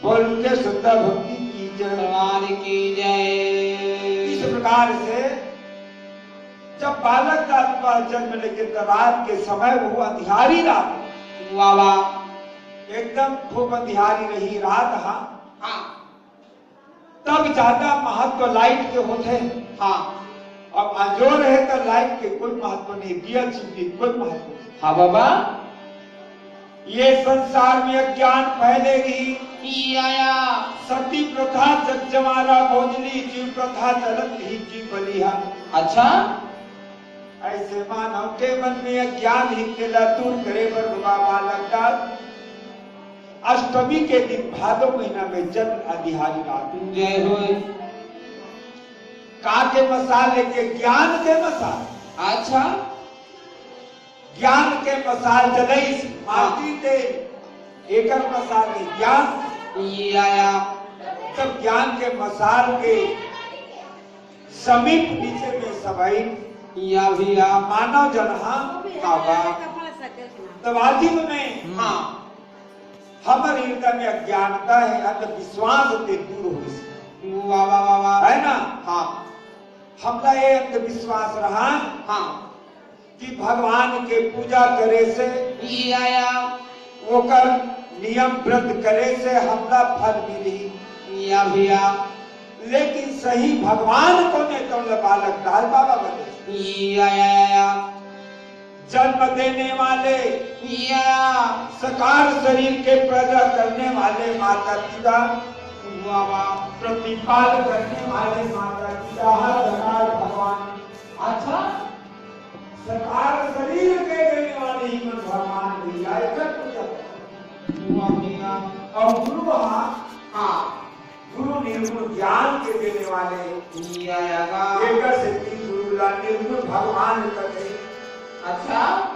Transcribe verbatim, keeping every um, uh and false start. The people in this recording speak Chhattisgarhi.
बोल उठे श्रद्धा भक्ति की जय। भगवान की जय। इस प्रकार से जब बालक का आत्मा जन्म लेके, तो रात के समय, वो अंधियारी रात, वाह, वाह। एकदम खूब अंधियारी रही रात, हाँ। हाँ। तब ज्यादा महत्व लाइट के होथे। हाँ। अब अंजोर हे तो लाइट के कोई महत्व नहीं, दिया चिमनी कोई महत्व नहीं। हाँ बाबा। ये संसार में अज्ञान फैले रही। या, या। सती प्रथा जग जमारा भोजली, जीव प्रथा चलत ही जीव बलिहा। अच्छा। ऐसे मानव के मन में अज्ञान ही तेला दूर करे बर बाबा लगता। अष्टमी के दिन भादो महीना में जन्म अंधियारी रात। जय होय। का के मसाल? के ज्ञान के मसाल। अच्छा। ज्ञान के मसाल जलइस, हाँ। माटी के एकर मसाल के ज्ञान। या, या। तब ज्ञान के मसाल के समीप नीचे में सबाई या भैया। मानव जन हा बाबा। तब आदिम में, हाँ। हमर हृदय में अज्ञानता हे, अंधविश्वास ते दूर होइस। वाह, वाह, वाह, वाह। है ना? हाँ। हमला ये अंधविश्वास रहा, हाँ। कि भगवान के पूजा करे से, या, या। ओकर नियम व्रत करे से हमला फल मिली। या भैया। लेकिन सही भगवान कोन हे, तोला बालक दास बाबा बने। या, या, या, या। जन्म देने वाले, या। साकार शरीर के पैदा करने वाले माता पिता, वाह, वाह। प्रतिपाल करने वाले माता पिता, हर साकार भगवान। अच्छा। साकार शरीर के देने वाले ही मन भगवान भैया, एकर पूजा। वाह भैया। और गुरु वहाँ, हाँ। गुरु निर्गुण ज्ञान के देने वाले। या, या, या। एकर सेती गुरु ला निर्गुण भगवान कथे। अच्छा।